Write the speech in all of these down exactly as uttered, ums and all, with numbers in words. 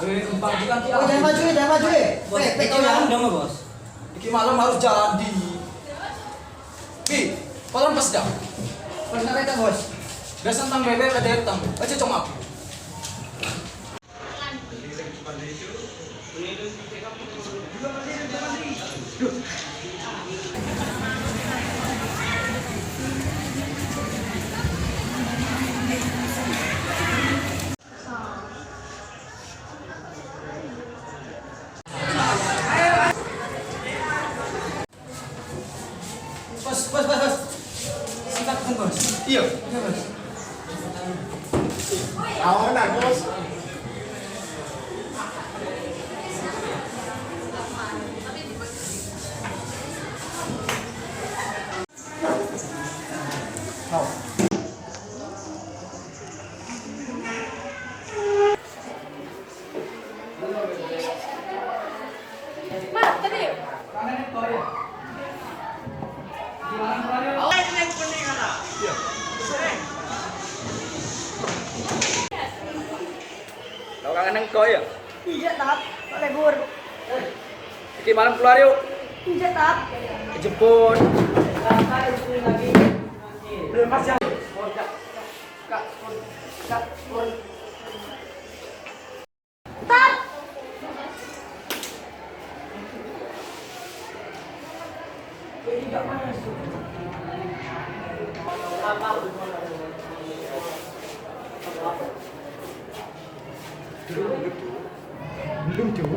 Eh, numpang di kaki. Oh, jangan maju, eh, jangan maju, eh. Bos, eh, eh, itu jangan. Yang udah mah, Bos. Iki malem harus jadi. Bi, kolam pas dah. Pas ngarep, Bos. Biasa tang bebek ada tang. Aja cong aku. Bos, bos, bos, bos. Sikat pun, Bos. Iya. Iya, Bos. Awan, Bos. Lo kangen engko' ya? Iyâ, Tap. Kok libur? Iki malem keluar yuk. Iyâ, Tap. Jemput. Belum pas jam. Tap. Belum, Cuk.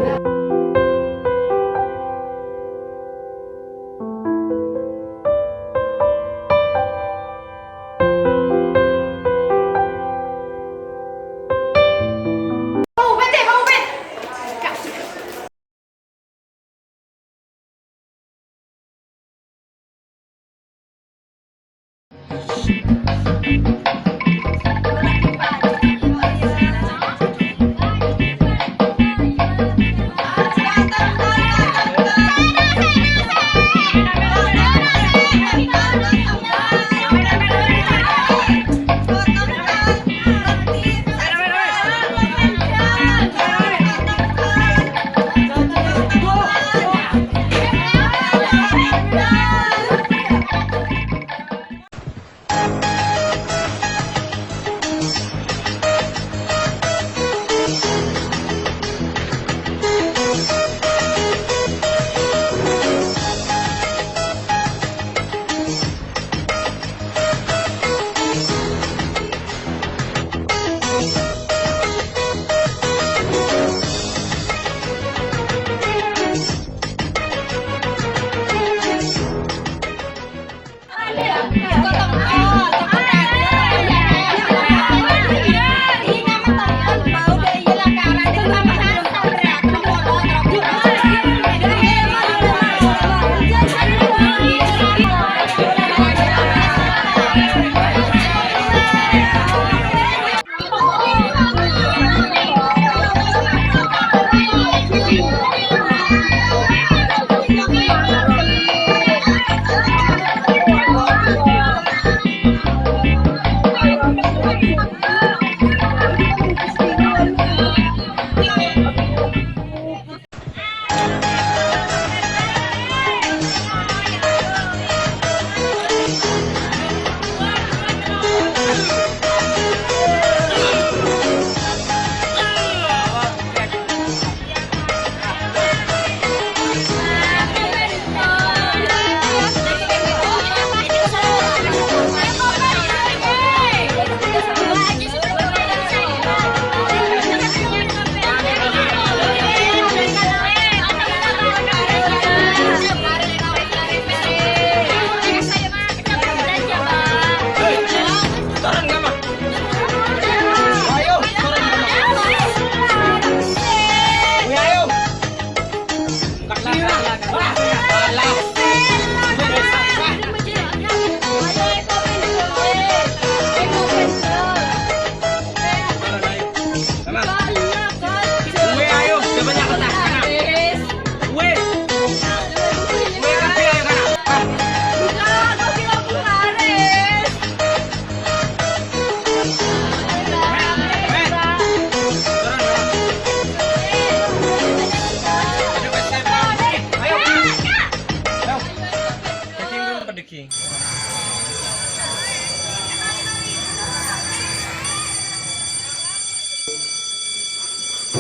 Eh,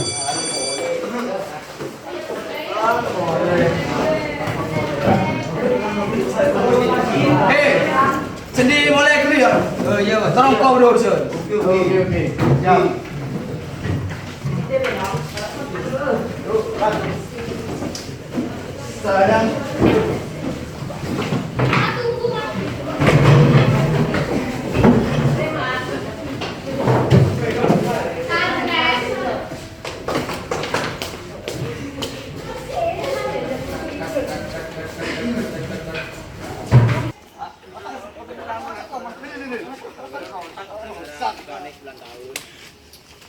sèndi molè ghâllu yâ? Oh, iyâ, Mas. Tarongko, Bro, Bro. Oke, oke. Oke, oke. Siap. Sayang.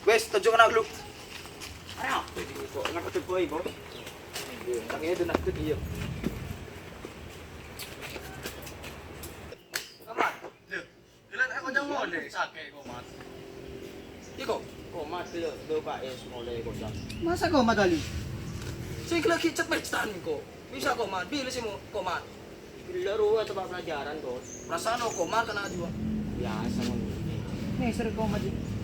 Wes, tojjhu kana' ghâllu. Arapa ini kok ngadhep wae, Bos? Tang itu ngadhep iya. Aman. Gila, aku jangan molè, sakè' komat. Iko, komat gila, do Pak es molè kocak. Masa komat, Ali? Sing lagi cek pesta nih kok. Bisa komat, bila sih mau komat. Gila, ruwet tempat pelajaran, Bos. Perasaan lo komat kena juga. Biasa, Bos. Nih, sering komat ini.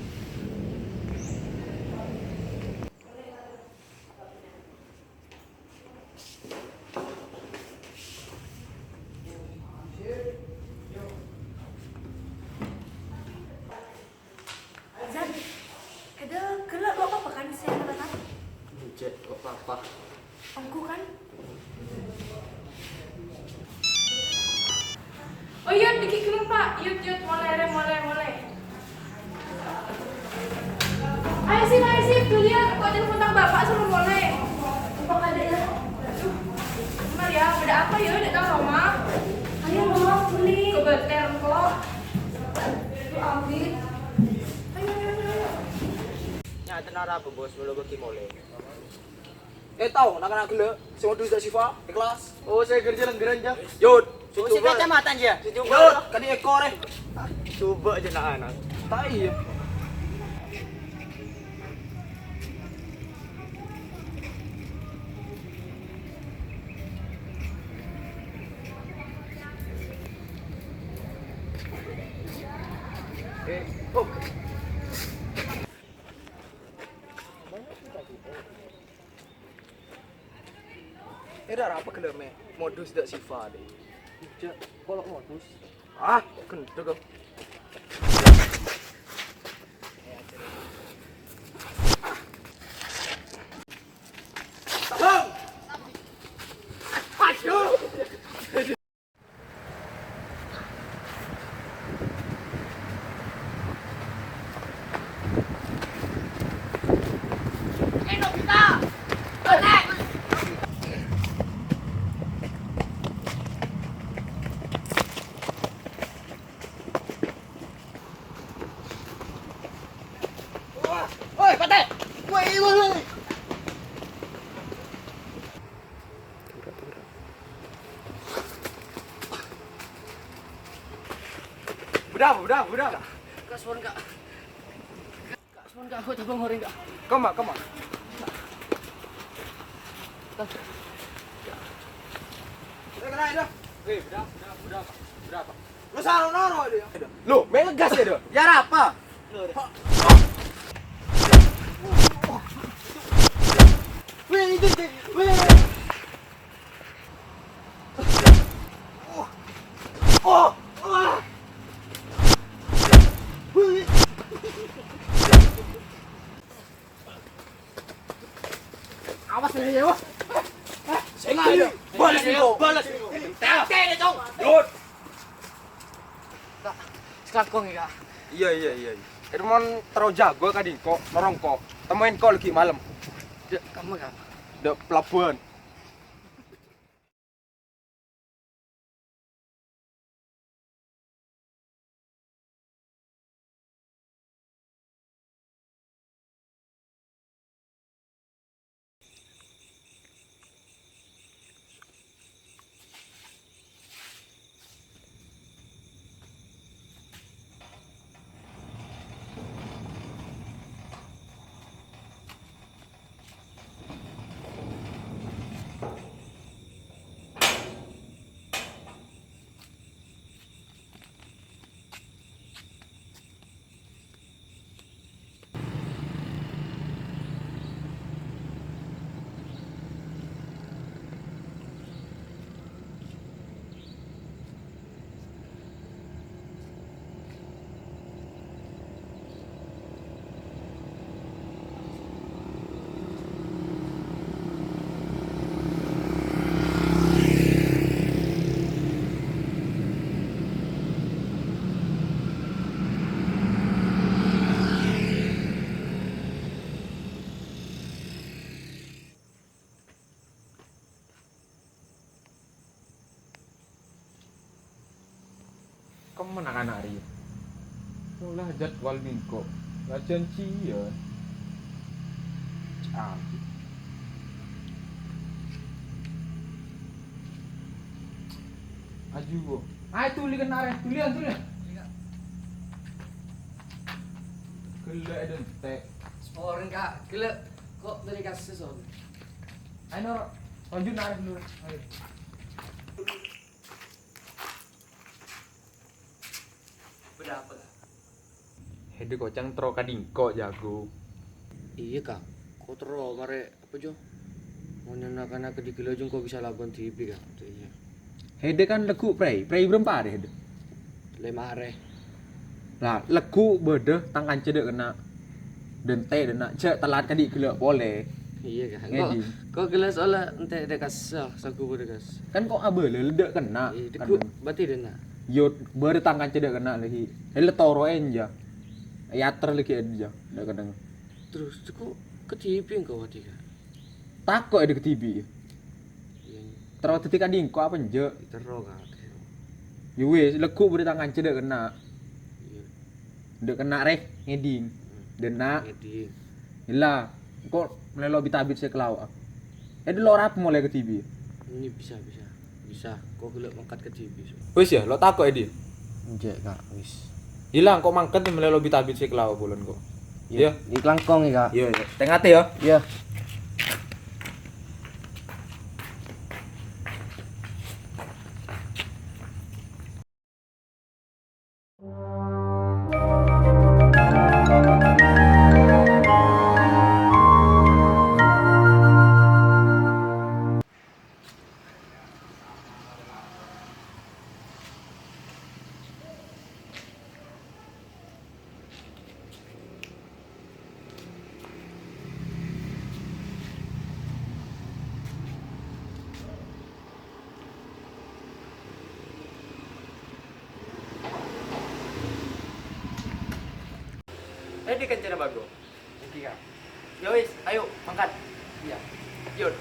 Zan, eda gella' lo apa kan siang apa kan? Cek, apa-apa. Engko kan? Oh, Yud, dikit dulu, Pak. Yud, Yud, mulai, Re, mulai, mulai. Ayo, sip, ayo, sip, Julia, kok telepon tang Bapak suruh mulai. Bapak ada ya? Aduh, Maria, ada apa ya, ada tang Roma? Ayo, Roma, beli. Kebeter kok. Aduh, Awit. Ayo, ayo, ayo, ayo. Nya, tenar apa, Bos? Mula bagi mulai. Eh, tao, na'-kana' ghellâ', sè modus dâ' Sifa, ikhlas. Oh, sè ghâr jhâlângghârân, Jang. Yud, oh, sè coba. Kacamatan, ya? Yud, kali ekor, eh. Coba aja, na'-kana'. Ta' iyâ. Eh, oh. Era apa ghellâ' mè modus dâ' Sifa, deh? Jhâ', polo' modus. Ah, kok gendhek, kok. Aduh. Woi, Pate! Woi, woi, woi! Budal, budal, budal. Kak, suwun, Kak. Kak, suwun, Kak, aku tabung orèng, Kak. Koma, koma. Eh, kena itu. Eh, budal, budal, budal, Pak. Budal, Pak. Lu saro noro dia. Lu, mè ngegas ya, Do? Ya, apa? Wih, itu, itu. Wih. Oh. Oh. Ah. Wih. Awas ya, ya. Sing ayo. Balas nih, kok. Balas nih, kok. Tete nih, Cong. Yud. Kak, selangkong ya, Kak. Iya, iya, iya, iya. Mon terro jago ka dingko, norongko. Temuin ko lagi malam. Dek, kamu, Kak? Dek pelabuhan. Temen anak rèya. Olah jadwal mingko. La janjian. Ca'ep. Aju, Bu. Ayo tuli kena rè. Tulian, tulian. Gellâ' è dântè'. Saporana, Kak. Gellâ' kok dâri kasus, Om. Ayo, Nor. Lanjut, Nor, dulu. Ayo. Bâdâ apa, Kak? Hèdâ koca'na terro ka dingko, jago. Iyâ, Kak. Ko terro marè apa, Jo? Mon na'-kana' kadhi ghellâ' jung ko bisa labân dhibi', Kak. Iyâ. Hèdâ kan lagghu' prèi, prèi bârâmpa arè hèdâ? Lèma arè. La, lagghu' bâdâ tang kanca dâ' kènè'. Dântè' dâ' na', jhâ' telat kadhi ghellâ' polè. Iyâ, Kak. Ngèding. Ko, ko ghellâ' soalla ente' dâ' kassa, sagu bâdâ kassa. Kan ko abâlâ dâ' kènè'. Iyâ, kan. Lagghu' bâti dâ' na'. Yo, bâdâ tang kanca dâ' kènè' lagi. Èlla toro'è enja'. Èyater lagi enja', dâ' kènè'. Terros, ko kadhibi' engko' wadhi, Kak? Tako' è dâ' kadhibi'. Iyâ. Terro dhâddhi kadhi engko' apa enja'? Terro, Kak. Yo wis, lagghu' bâdâ tang kanca dâ' kènè'. Iyâ. Dâ' kènè' rè, ngèding. Hmm. Dâ' na'. Ngèding. Ella, engko' mèlè lo' bit-abit sè kalaowa. È dâllo' rap molè kadhibi'. Ini bisa, bisa. Bisa, ko ghellâ' mangkat kadhibi', so. Wis ya, lo' tako' è dhi? Enjâ', Kak, wis. Ella, engko' mangkat mèlè lo' bit-abit sè kalaowa bulân ko. Iyâ. Iyâ. Di kelangkong ya, Kak. Iyâ, iyâ. Tè-ngatè ya. Iyâ. Tadi kancana bagus. Oke, Kak. Ya wis, ayo mangkat. Iya. Yun.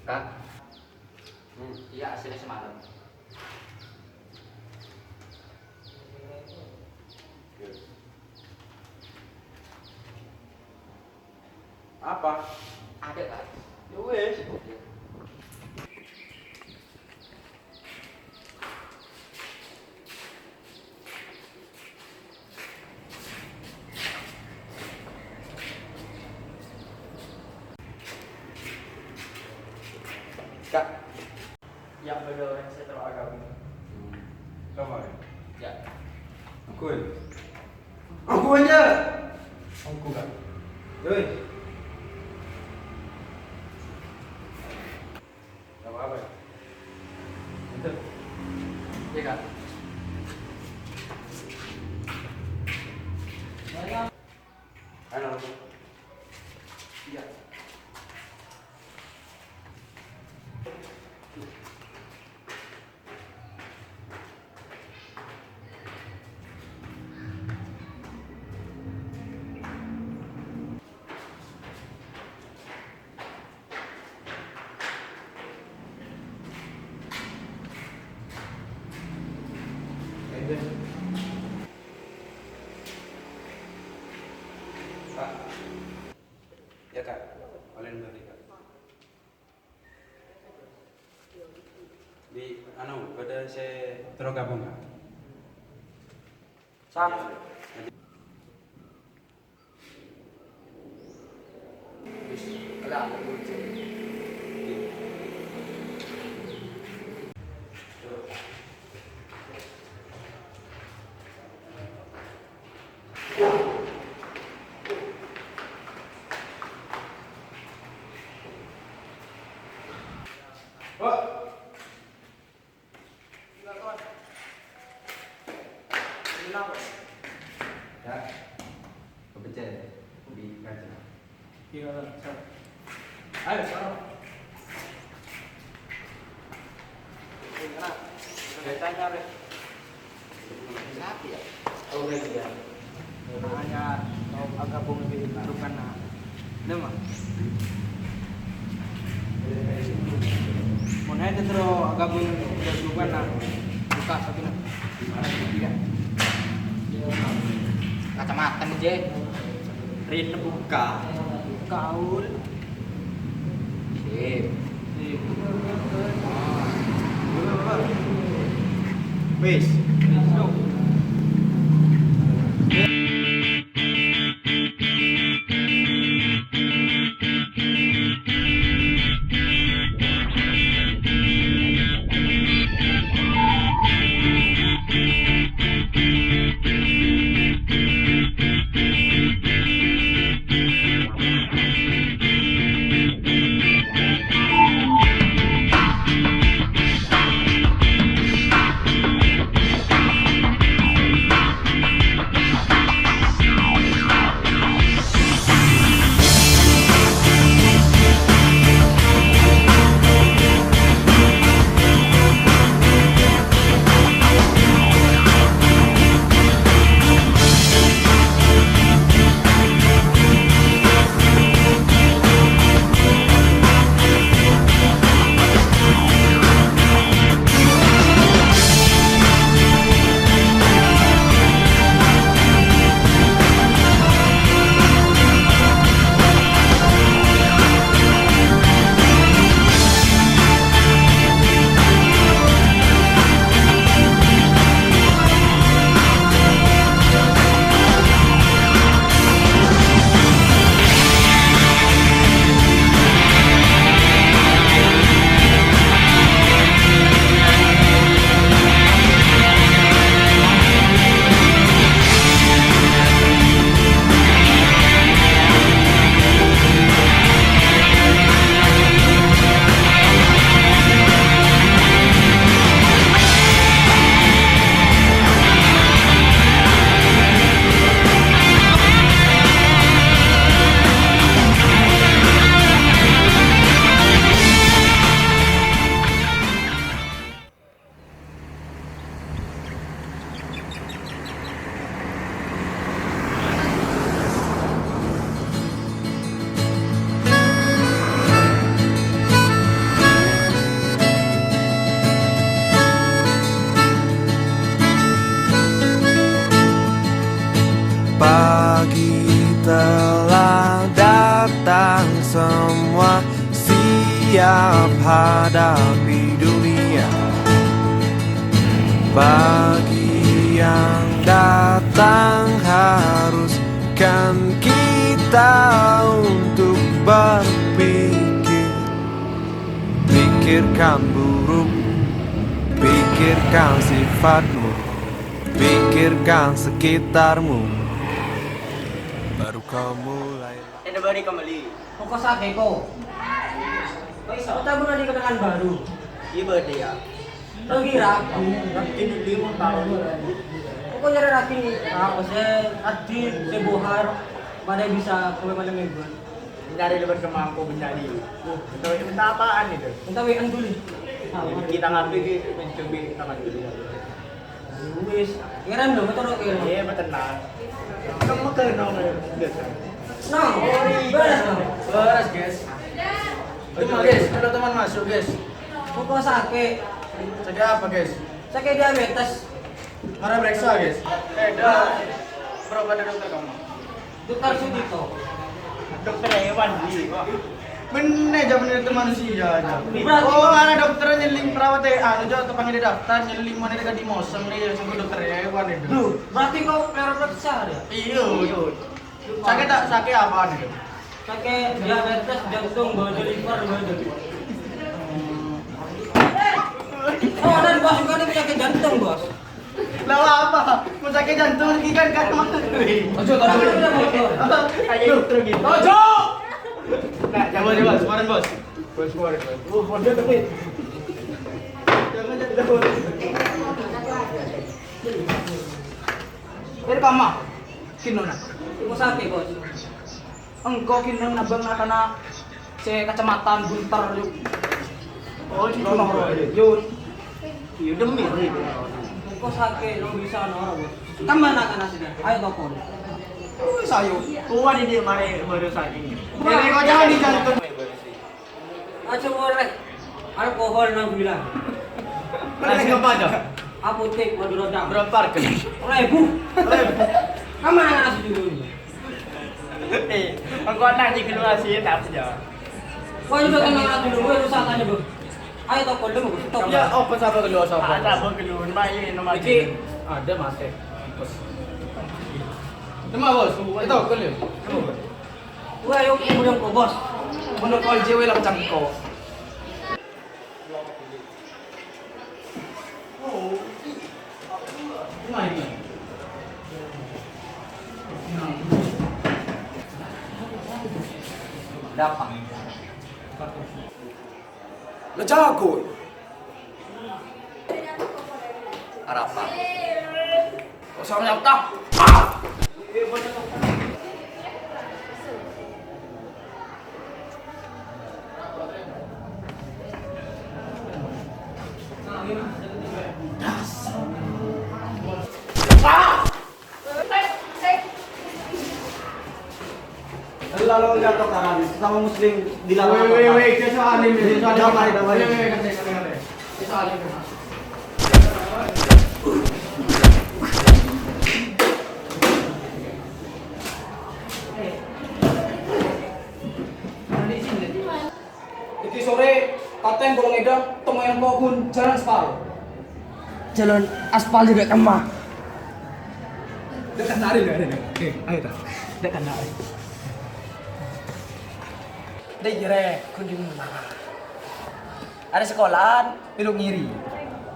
Kak. Hmm, iya, hasilnya semalam. Apa? Ada, Kak. Ya wes. Kak. Ya, bâdâ orèng sè terro agabung. Hmm. Sapa? Ya. Aku, ya? Aku aja. Aku, Kak. Yoi. Pak. Ya, Kak. Oleh bâli, Kak. Bi', anu, bâdâ sè terro gabung, Kak? Sap. Ya. Pak. Iyâ, Pak. Iyâ, Pak. Ya. Kepencet di kaca. Iyâ, Pak. Ayo, Pak. Iyâ, Pak. Saya tanya, Pak. Sapi ya? Oh, iya. Makanya, tao agabung bi' Rukana. Nama? Mon aja terro agabung bi' Rukana. Buka sapi na. Iya. Kacamata nih, Je. Rin buka. Kaul. Sip. Sip. Wis. Wis, yo. Pagi telah datang, semua siap hadapi dunia. Pagi yang datang haruskan kita untuk berpikir. Pikirkan buruk, pikirkan sifatmu, pikirkan sekitarmu. Baru kau mulai. Enda bari kembali. Pokok sakeko. Kok iso? Kita pernah dikenalkan baru. Iya, berarti ya. Lagi ragu. Ragu dulu, mau tahu. Pokoknya ada lagi. Apa sih? Adi, si Bohar. Mana bisa, pokoknya mana minggu. Nyari lebar ke mangkok mencari. Wah, minta, minta apaan itu? Minta W A dulu. Jadi kita ngambil di, mencoba tangan dulu. Wis, ngerem dong, motor oke. Iya, betul, nah. Kamu ke nomor biasa. No, beres, no. Beres, guys. Itu mah, guys, ada teman masuk, guys. Pokok sakit. Sakit apa, guys? Sakit diabetes. Mara parèksa, guys. Eh, dah. Bro, pada dokter kamu. Dokter Sudito. Dokter hewan, iya. Bener, jâ' bener itu manusia aja. Berarti oh, mara dokter nyelling perawat, eh, anu, jâ' tepang di daftar, nyelling mana dekat di moseng nih, ya, sebut dokter hewan itu. Loh, berarti kau perawat besar ya? Iya. Iya. Sakit tak? Sakit apaan itu? Sakit diabetes, jantung, bâdâ, liver, bâdâ. Oh, dan bos, bukan penyakit jantung, bos. Lah apa? Mau sakit jantung lagi kan, kan, Mas? Ojo, ojo. Ayo, terus gitu. Ojo! Nah, coba, coba, suara, Bos. Bos, suara, Bos. Oh, ada tapi. Jangan jadi, Bos. Ini kama. Kinona. Mau sakit, Bos. Engko' kennèng nabâng na'-kana' sè Kacamatan Bunter, yuk. Oh, di Bunter. Yun. Iya, demi. Engko' sakè' lo bisa noro, Bos. Kemma na'-kana' sè? Ayo tokol. Wis, ayo. Tua di dia mare baru sakit. Jadi kau jangan di jantung. Aja boleh. Alkohol, naudzubillah. Boleh apa aja? Apotek, Madura Dam. Berapa harga? Seribu. Seribu. Kemma na'-kana' sè dulu? Eh, engko' nanya gelu asin apa ya? Wah, itu datang anak dulu, gue rusak tanya, Bro. Ayo, toko dulu, Bro. Toko. Ya, apa sabar gelu, sabar? Ada apa gelu? Mbak, ini nomor iki. Ada, Mas. Bos. Cuma, Bos. Itu gelu. Wah, ayo, kemudian kok, Bos. Menurut kau, J W lah cangkok. Dapat. Lah jago. Arapa? Kok sama nyata? Ah! Lalu jatuh tangan sama muslim dilarang. Weh, weh, weh, dia soal ini, dia soal ini. Damai, damai. Weh, weh, weh, kasih, kasih, kasih. Dia soal ini. Iki sore, Kapten, tolong ngedang, temoin engko' gun jalan aspal. Jalan aspal juga kemma. Dekat nari, dekat nari. Eh, ayo, dah. Dekat nari. Dek, jere, gun di mana? Ada sekolahan, belok ngiri.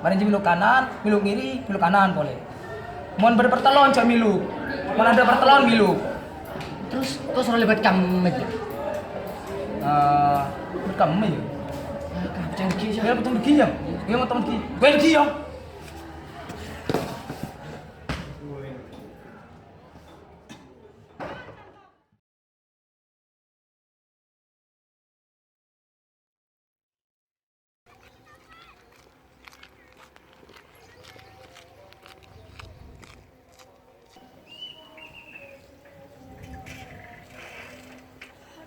Mari belok kanan, belok ngiri, belok kanan pole. Mon bâdâ partellon, jhâ' mèlo. Mon adâ' partellon, mèlo. Terus, terus ora lèbât kamma, ya? Eh, lèbât kamma, ya? Ah, ka-, pecah lagi, ya. Ya, pecah lagi, ya. Ya, pecah lagi. Gue lagi, ya.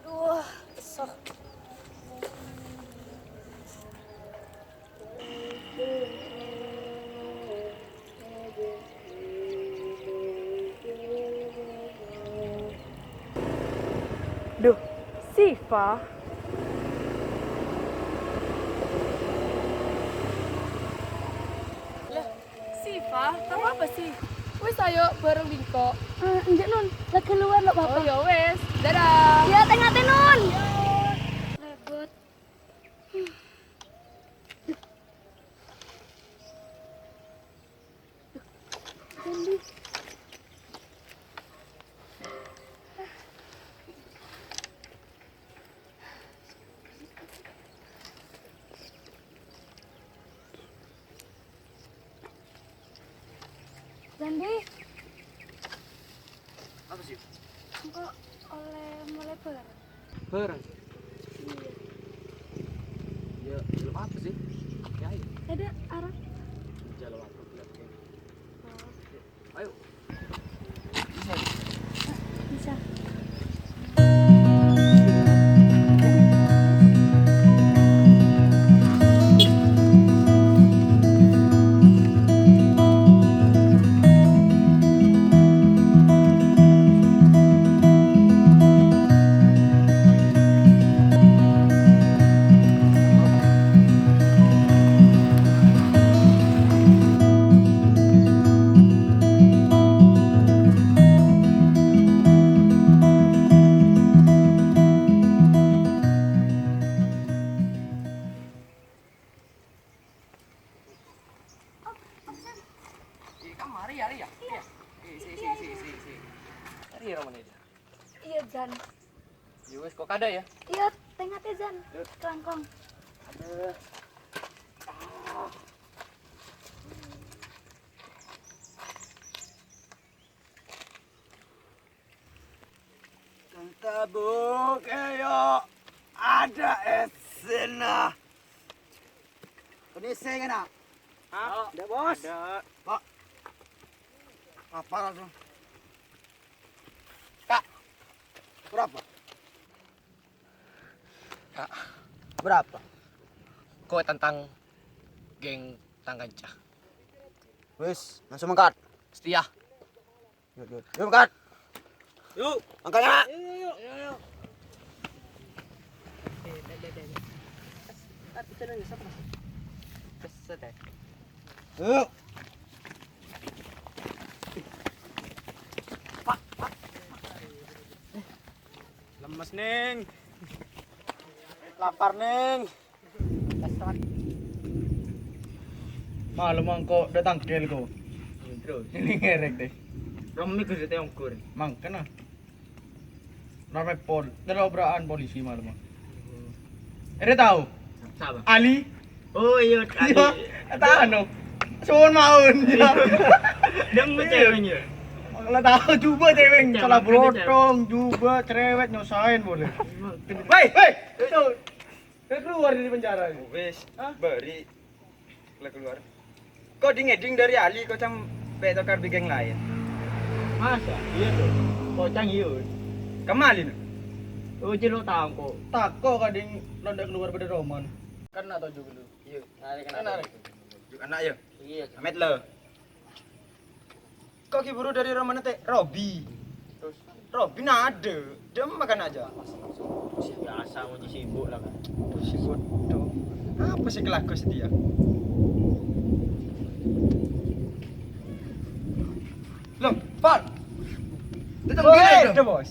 Aduh, kesel. Duh, Sifa. Lah, Sifa, kamu apa sih? Wis, ayo bareng bingko. Eh, enggak, Nun. Lagi keluar, lo, Bapak. Oh, ya wes. Dadah. Ya, tengah, Nun. Repot. Dandi. Apa sih? Engko' olle mole barang. Barang? Iya. Ya, belum apa sih? Ya, ayo. Ada arah. Jalan waktu gelap, ya. Oh. Ayo. Bisa. Bisa. Mari, ya, ya. Iya. Eh, si, si, si, si, si. Mari, ya, Roman, ya. Iyâ, Jan. Ya wis, kok kada, ya? Iyâ, tengah, ya, Jan. Yuk. Kelangkong. Aduh. Ah. Tanta Bu, kayo ada esena. Kondisi ngena? Hah? Ada, Bos. Ada. Pak. Apa langsung? Kak, berapa? Kak. Berapa? Kok tentang geng tangkanca. Wis, langsung mangkat. Setia. Yuk, yuk. Yuk, mangkat. Yuk. Mangkat, ya. Yuk, yuk, yuk. Yuk, yuk. Tapi tenang, ya, siapa? Keset, ya. Yuk. Pak, Pak. Lemes, Neng. Lapar, Neng. Malem mangko datang gel ko. Terus. Ini ngerek deh. Rame gus teh ongkur. Mangkana. Rame pol, terus obraan polisi malem. Ada tahu? Siapa? Ali. Oh iya, Ali. Iya, tahan dong. Suwun mawon, ya. Deng ceweknya. Kalau tahu coba cewek, salah brotong, coba cerewet nyusahin boleh. Woi, woi, itu. Dia keluar dari penjara ini. Wis, hah? Bari la keluar. Kok ding-eding dari Ali, kok cang pe' tokar bi' geng lain? Masa? Iya tuh. Kok cang iya? Kemali no? Oh, celo tangko. Tako kading londa keluar pada roman. Kan nak toju dulu. Iya. Narik, narik. Yuk, anak ya. Iya. Amet lo. Kok ki buru dari rumah nanti? Robi. Terus? Robi nade. Dia makan aja. Biasa, mau sibuk lah kan. Sibuk tuh. Apa sih kelaku setia? Loh, Pak. Datang Bos, dia, ada, Bos.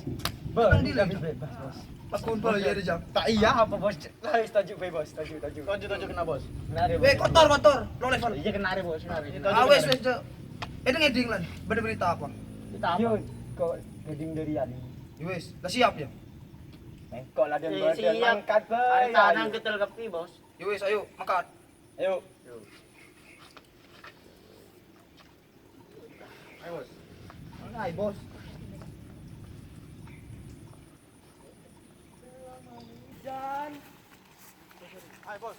Bos, Datang dia, bebas, Bos. Pas kumpul ya, Rijal. Tak iya apa, Bos? Lah, wis, tajuk bae, Bos. Tajuk, tajuk. Tajuk, tajuk kena, Bos. Kena, Bos. Eh, kotor, kotor. Lo level. Iya, kena, Bos. Kena, kena. Ah, wes, wes, Cok. Eh, ngeding, Lan. Ada berita apa? Berita apa? Yo, kok ngeding dari Ali? Ya wes, lah siap ya? Engko lah, Bos. Siap. Angkat bae. Hari tanang ketel kepi, Bos. Ya wes, ayo, makan. Ayo. Ayo, Bos. Ayo, Bos. Jan. Ayo, Bos.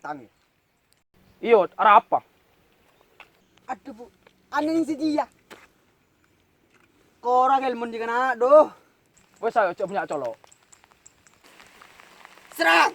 Tang. Iyâ, arapa? Adhu, Bu. Anèng sè jiyâ. Korang èlmon jiyâ kana', adhu. Wes, ayo, jhâ' bânnya' colo'. Serang!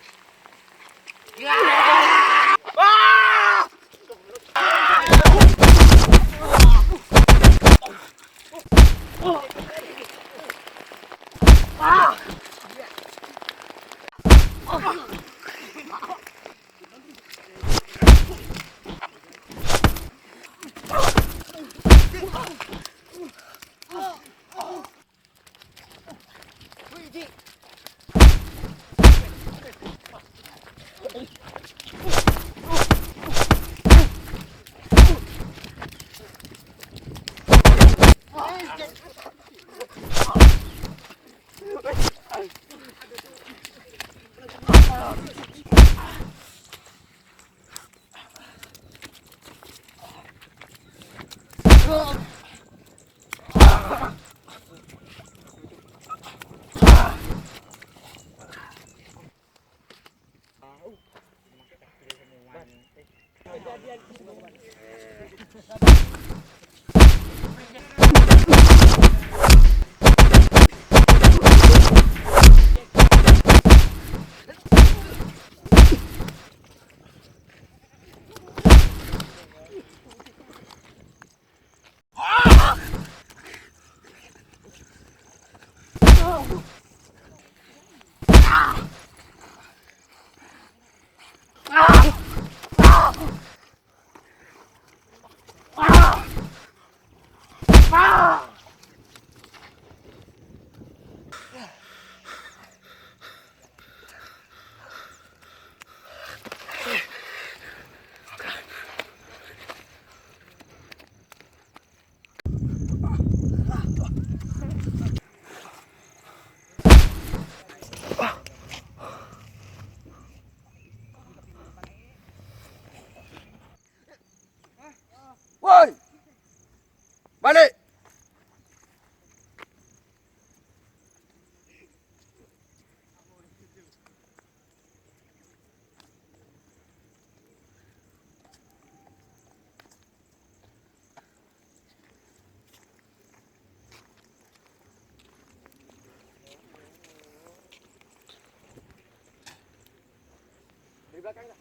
Woi! Balik! Di belakang, Kak.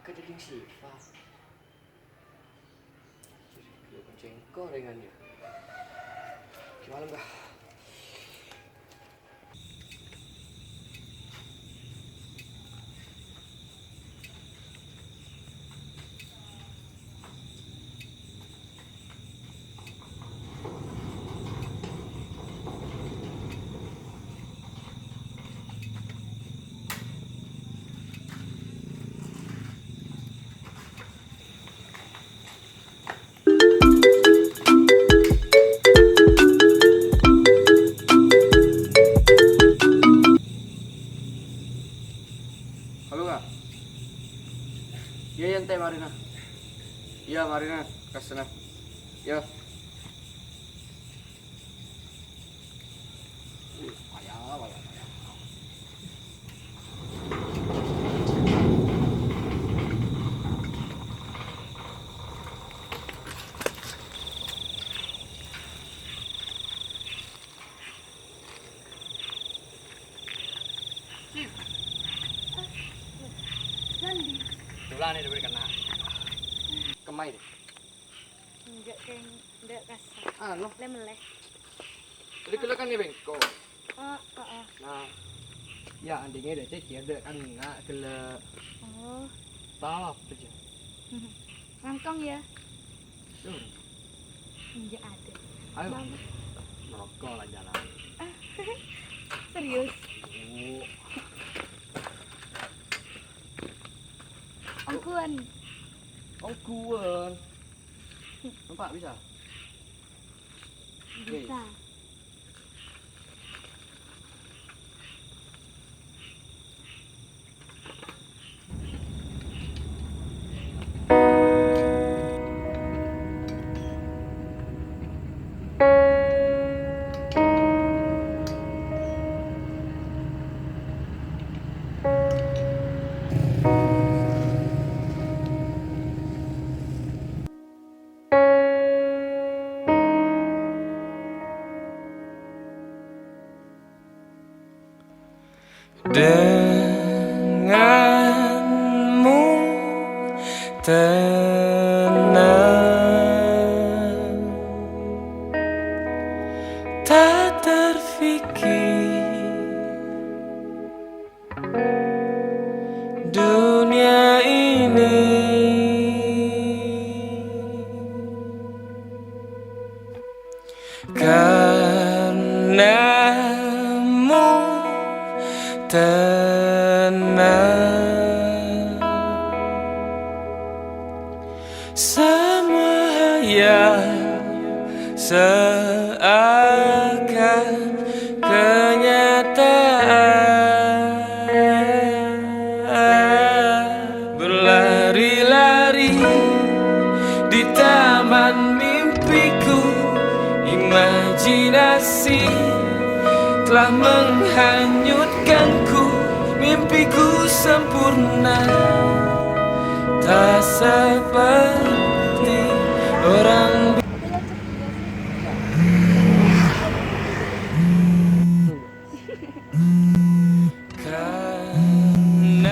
Kejadian Siva. Yo, kenceng gorengan ya. Gimana, Mbah? Halo, Kak. Iyâ, iyâ, ente marèna. Iyâ, marèna, ka sana. Iyâ. Dulane diberi kena. Kemai deh. Enggak, Keng. Enggak kasar. Anu. Lem leh. Jadi kula kan ini bengko. Oh, oh, oh. Nah. Ya, andinya ada cek ya, ada kan nak kela. Oh. Tahu apa aja. Langkong ya? Tuh. Enggak ada. Ayo. Mama. Ngerokok lah jalan. Serius? Oh. Angkuhan. Angkuhan. Nampak bisa? Bisa. Denganmu tenang, tak terfikir dunia ini. Karenamu tenang. Semua hayal seakan kenyataan. Berlari-lari di taman mimpiku, imajinasi telah menghanyutkanku. Mimpiku sempurna, tak seperti orang. Karenamu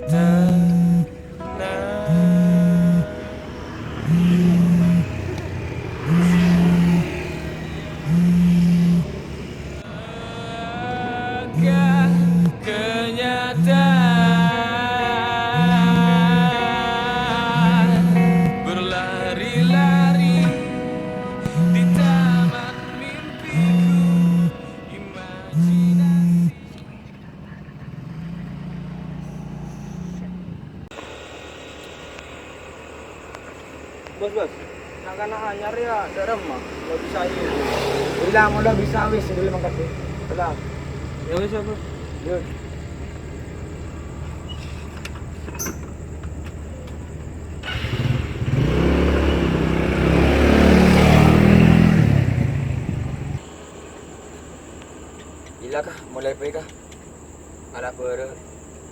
tenang. Kenyataan. Berlari-lari di taman mimpiku, imajinasi. Bos, bos. Na'-kana' anyar ya, dâ' remma. Lo bisa, iyâ. Ella, mola bisa wis, dulu mangkat, ya. Ella. Ya wis, ya, Bos. Yuk. Ella, kah, mulai poè, kah? Ngala' bârâ',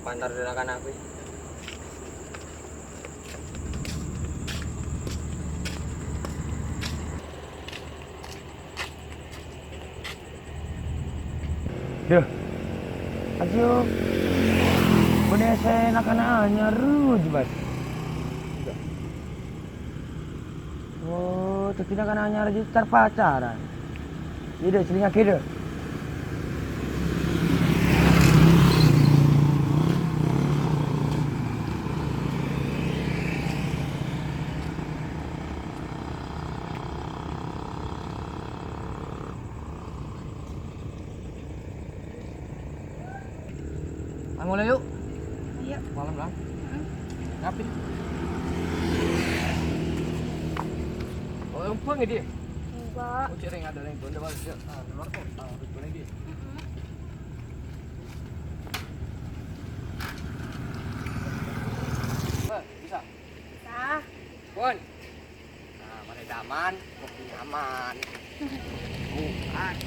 pantar dâ' na'-kana' poè. Yâ. Ayo. Bânnè sè na'-kana' anyar, Bos. Oh, dhâddhi na'-kana' anyar jiyâ car-pacaran. Iyâ, Dè, sèlingngaghi, Dè. Ayo mulai yuk. Iya. Malam lah. Heeh. Ngapain? Oh, empang ya dia? Enggak. Oh, cering ada yang gonda balik. Ah, keluar kok. Ah, betul lagi. Heeh. Eh, bisa? Bisa. Pon. Nah, mana aman? Kopi aman. Bukan.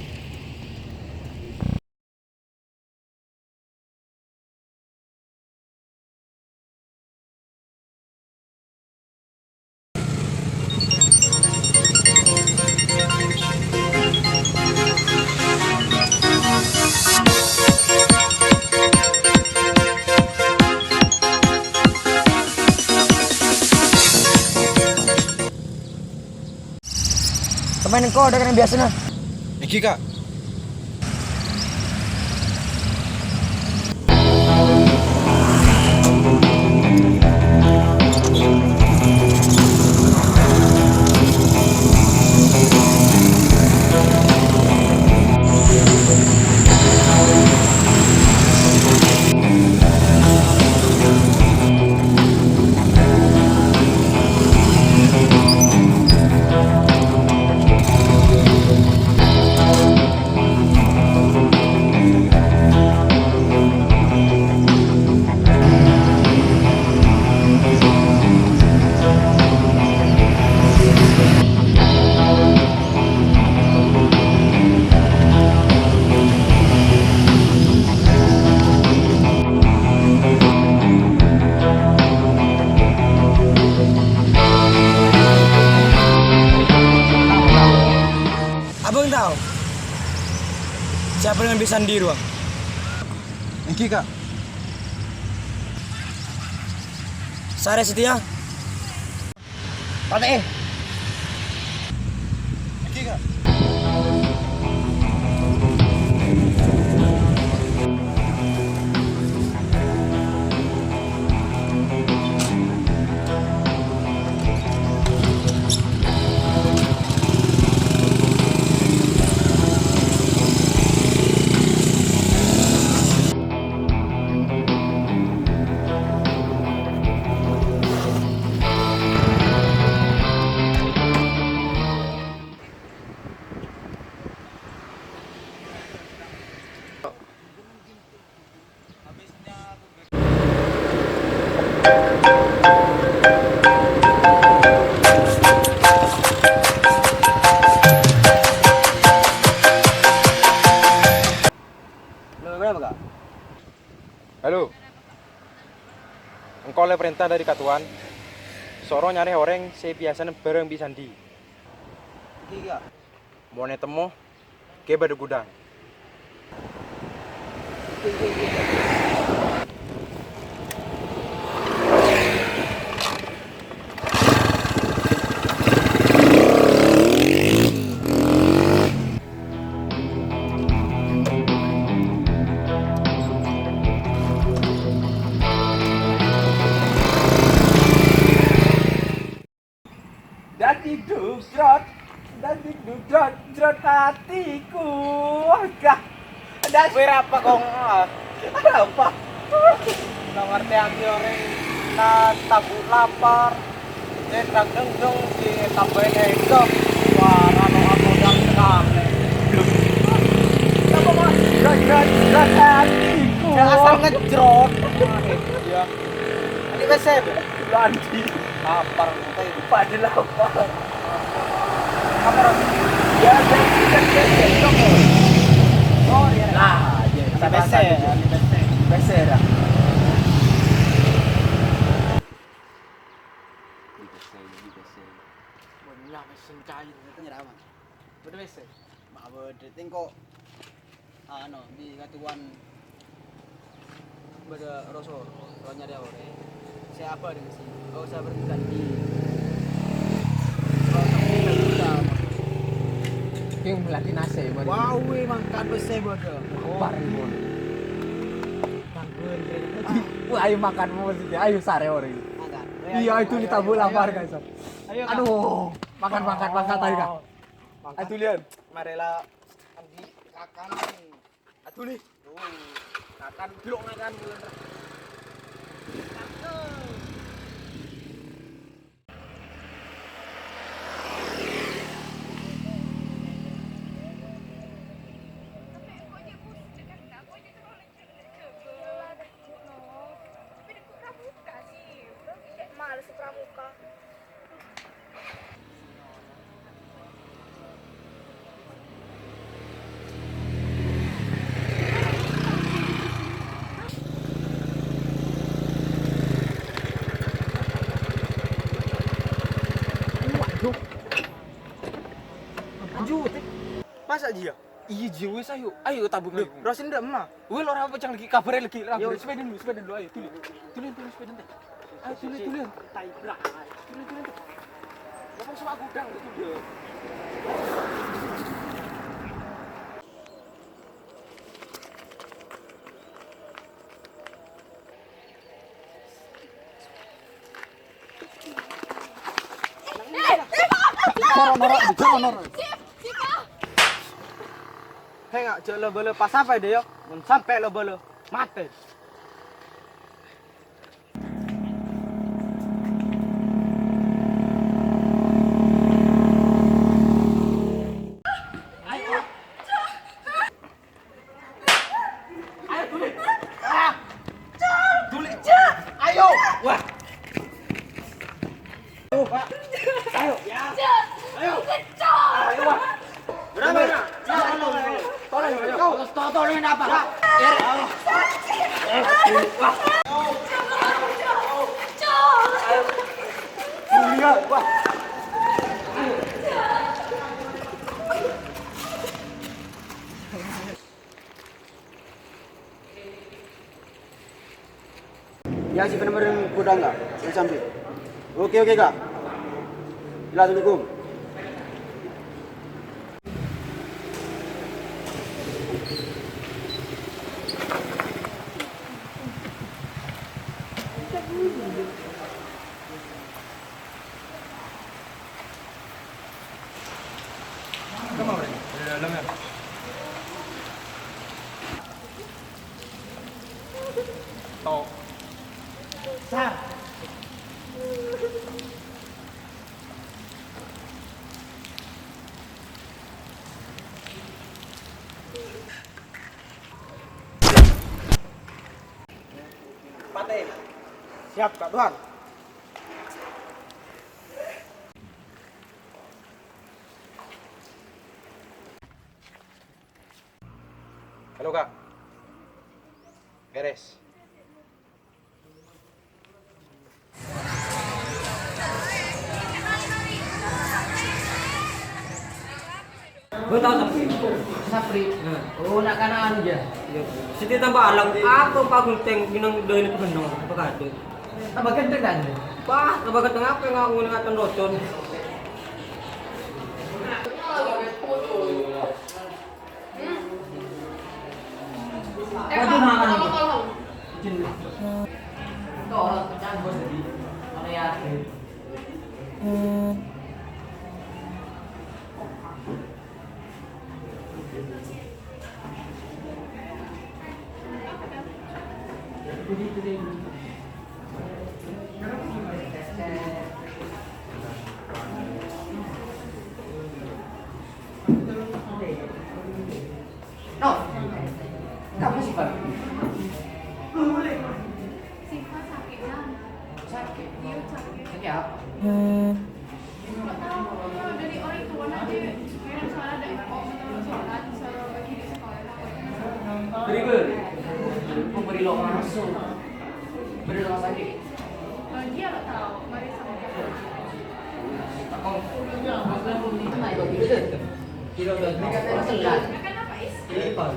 Pemain engko' ada kena biasa, nah. Iki, Kak. Bârâng bi' Sandi rowa. Èngghi, Kak. Sarè satèya. Patè'è. Èngghi, Kak. Halo, kenapa, Kak? Halo. Engko' olle parènta dâri katowan, soro nyarè orèng sè biyasana bârâng bi' Sandi. Iya, iya. Mon ètemmo, ghi' bâdâ ghudhâng. Dadi dugdrot, dadi dugdrot, drot atiku. Wah, gah. Das. Kowe ra apa, Kong? Ah. Apa? Nang ngerti ati orèng na tabu' lapar. Nendang dengdeng di tambahin enggak. Wah, rano aku dan sekali. Apa, Kong? Drot, drot, drot atiku. Ya, asal ngejrot. Iya. Ini besar. Landi. Lapar, kae. Padha lapar. Apa, Ros? Ya, ya, ya, ya, ya, ya. Oh, iya. Lah, iya. Sampai saya. Sampai saya, dah. Ini besar, ini besar. Wah, ini lah, mesin kain. Nyerah, Mas. Betul, besar. Mawon, engko', ano, bi' katowan bâdâ roso, rowa nyarè orèng. Sè apa dâ' sini? Enggak usah berhenti. Enggak usah berhenti. King melatih nasi, mari. Wah, wi, makan besar bâdâ. Lapar, ibu. Makan. Wah, ayo makan, mau sih, ayo sarè orèng. Makan. Iya, itu ayo, ditabuk ayo, lapar, ayo. Guys. Ayo, Kak. Aduh, makan, makan, makan, ayo, Kak. Makan. Ayo, Lian. Marela. Andi, kakan. Aduh, nih. Tuh, kakan, belok ngakan, gitu. Males pramuka. Waduh. Lanjut, eh. Masa jiya? Iya, jiya, wis, ayo. Ayo, tabung, ayo. Rosin ndak, Emma? Weh, lo ora apa, cang lagi kabarnya lagi. Lah, yo. Sepeda dulu, sepeda dulu, ayo, dulu. Dulu, dulu, sepeda, entar. Ayo, dulu, dulu. Tabrak. Dulu, dulu, entar. Ngomong sama aku, dang, itu dia. Bicara noro, bicara noro. He, nga', jhâ' lo-bâlo pas apa, Dek, yo? Mon sampè' lo-bâlo, matè. Ayo, Duli. Ah. Duli. Ayo. Wah. Ayo, Pak. Ayo. Ayo. Ayo, Pak. Berapa, Pak? Tolong, tolong, tolong. Tolong, tolong. Tolong, tolong, apa, Pak? Eh, wah. Duli, ya. Wah. Ya, si bener-bener budang, Kak. Saya sambil. Oke, oke, Kak. Assalamualaikum. Tok. Sar. Pate. Siap, Kak Tuan. Halo, Kak. Beres. Gue tau Sapri. Sapri? Nah. Oh, nak kanaan aja. Iya. Siti tambah alang, apa Pak Gunting, minang doyan pagandeng, apa kadut? Tambah ganteng kan? Wah, tambah ganteng apa yang ngaku ngaton rocon? Waduh, makan itu. Jin. Tolong pecah, Bos, jadi. Mana ya? No, kamu sih, Pak? Sifa sakit, Nan. Sakit? Iya, sakit. Sakit apa? Nggak tahu, dari orang tua aja. Kayak soal ada yang mau sholat, suruh pergi di sekolah. Beri, beri. Kok beri lo masuk? Beri rumah sakit. Lo dia lo tahu, mari sama dia. Kok? Nah, itu gitu deh. Kira udah. Ini kan apa, Is? Ini, Pak.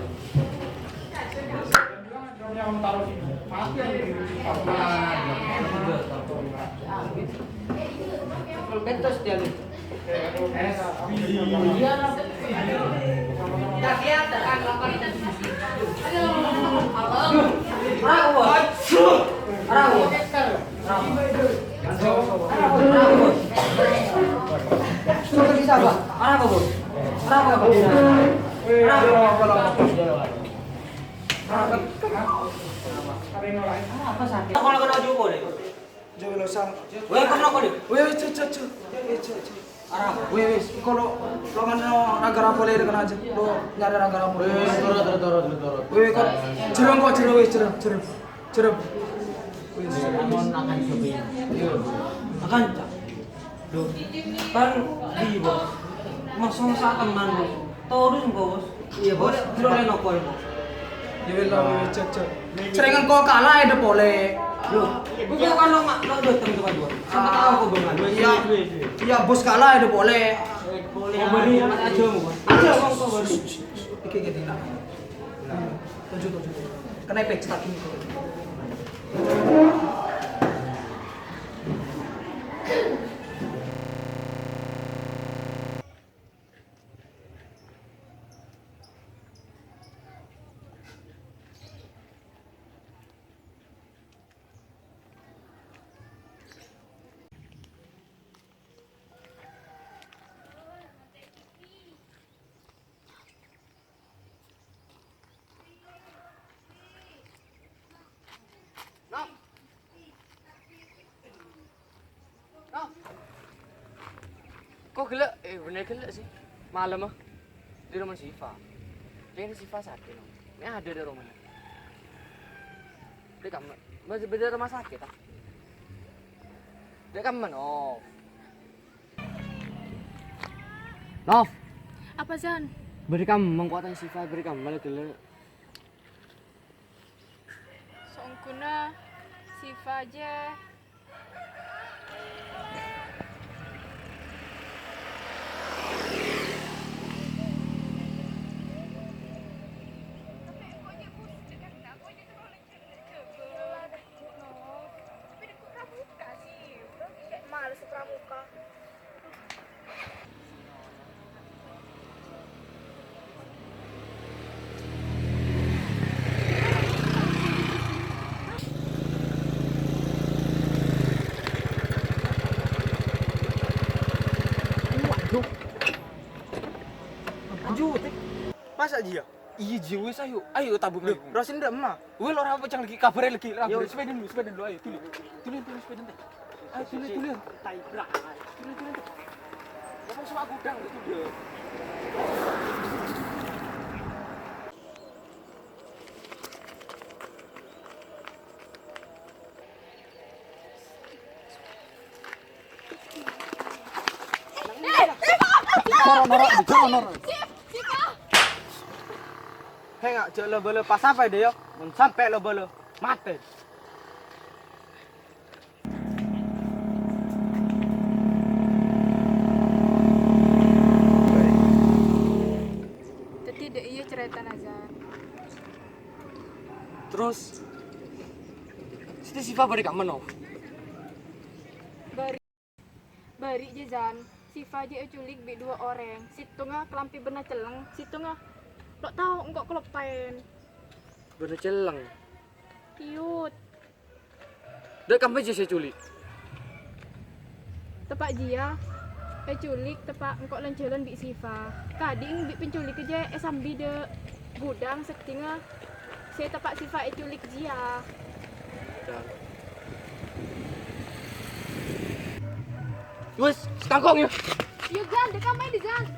Apa sakit? Kalau kena jumbo deh. Jauh lo sang. Weh, kena kau deh. Weh, cek, cek, cek. Weh, cek, cek. Arah. Weh, weh, kalau lo kan lo nagara boleh dengan aja. Lo nyari nagara boleh. Weh, turun, turun, turun, turun, turun. Weh, kok jerem kok jerem, weh, jerem, jerem. Jerem. Weh, jerem. Akan coba. Iya. Akan, Cak. Duh, kan di, Bos. Masalah saat teman, Bos. Terus, Bos. Iya, Bos. Terus lain apa, Bos? Ya, wis lah, wis, cek, cek. Sering engko kalah, ada pole. Loh, engko kan lo mak, lo datang ke Bos. Siapa tahu kok benar. Iya. Iya, Bos kalah, ada pole. Pole. Kau beri aja, Bos. Aja, Bos, kau beri. Iki, iki, iki. Tujuh, tujuh. Kena pecah lagi. Nop. Nop. Kok gellâ'? Eh, bener gellâ' sih. Malem, ah. Di rumah Sifa. Kayaknya Sifa sakit, Nop. Ini ada di rumahnya. Di kamar. Masih bâdâ rumah sakit, ah. Di kamar, Nop. Nop. Apa, Zan? Bâdâ kamma, kok tang Sifa bâdâ kamma la ghellâ'. Songkuna Sifa jâ. Waduh. Lanjut, eh. Masa jiyâ? Iyâ, jiyâ, wis, ayo. Ayo, tabung, ayo. Rasin ndak, Emak? Wis, ora apa, jang lagi kabâr lagi. Kabâr, sepeda dulu, sepeda dulu, ayo, dulu. Dulu, dulu, sepeda, teh. Ayo, dulu, dulu. Tabrak. Dulu, dulu, teh. Ngomong sama gudang, itu dia. Noro', noro', noro', noro'. He, nga', jhâ' lo-bâlo pas apa, Dek, yâ? Mon sampè' lo-bâlo, matè. Dhâddhi, dâ' iyâ carètana, Zan. Terros, sè Sifa bâri' kamma, no? Bâri', bâri' jâ, Zan. Sifa jâ èculik bi' duwâ' orèng. Sèttonga kalambhi bârna cellèng, sèttonga lo' tao engko' kaloppaèn. Bârna cellèng? Iyut. Dâ' kamma jâ sè èculik? Teppa' jiyâ, èculik teppa' engko' lan-jhâlân bi' Sifa. Kadhi bi' penculikka jâ èsambi dâ' gudang sèttonga sè teppa' Sifa èculik jiyâ. Wes, setangkong ya. Yo, Jan, dâ' kamma dhi, Jan.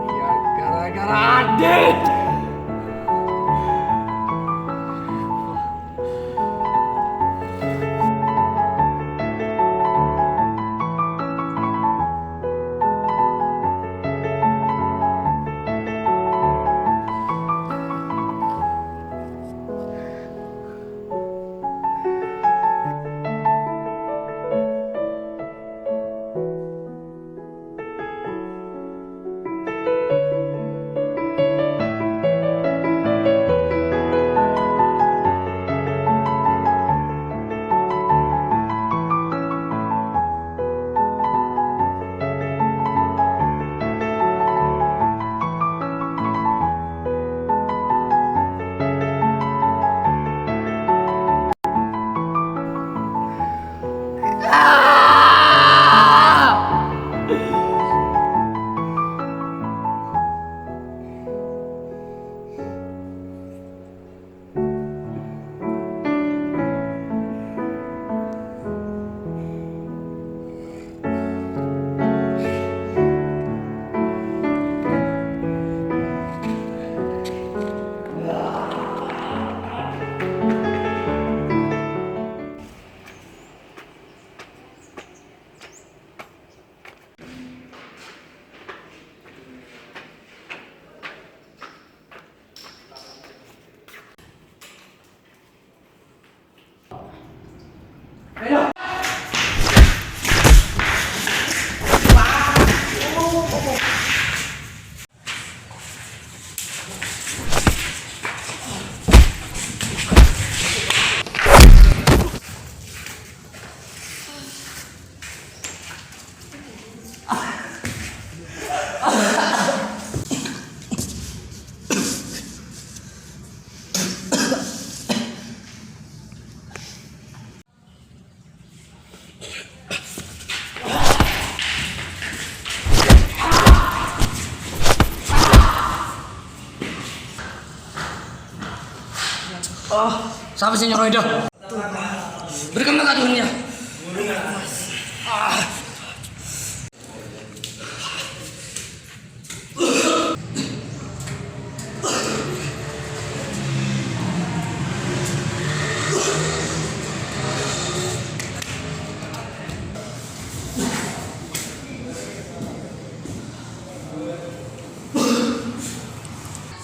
Iya, gara-gara Adit. Oh, sapa sè nyoro Ida? Bherrikenna ka Tuhan, yâ.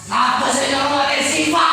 Sapa sè nyoro matè Siva?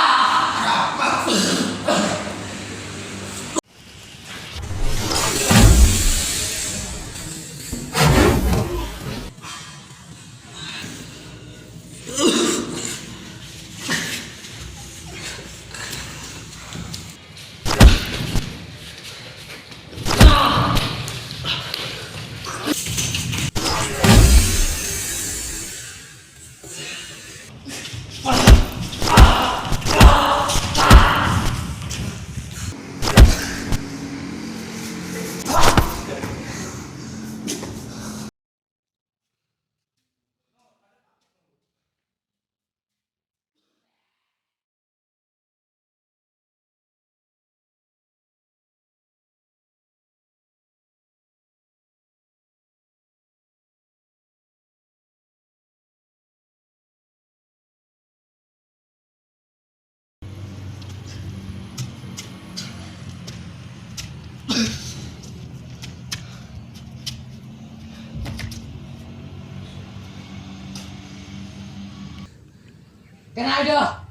Kèng aḍâ'.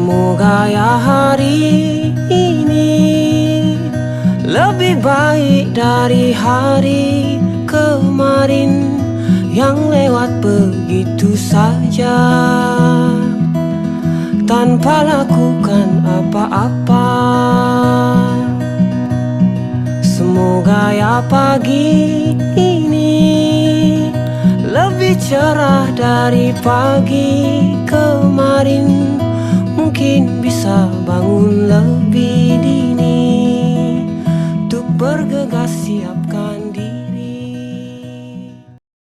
Semoga ya hari ini lebih baik dari hari kemarin yang lewat begitu saja tanpa lakukan apa-apa. Semoga ya pagi ini lebih cerah dari pagi kemarin. Mungkin bisa bangun lebih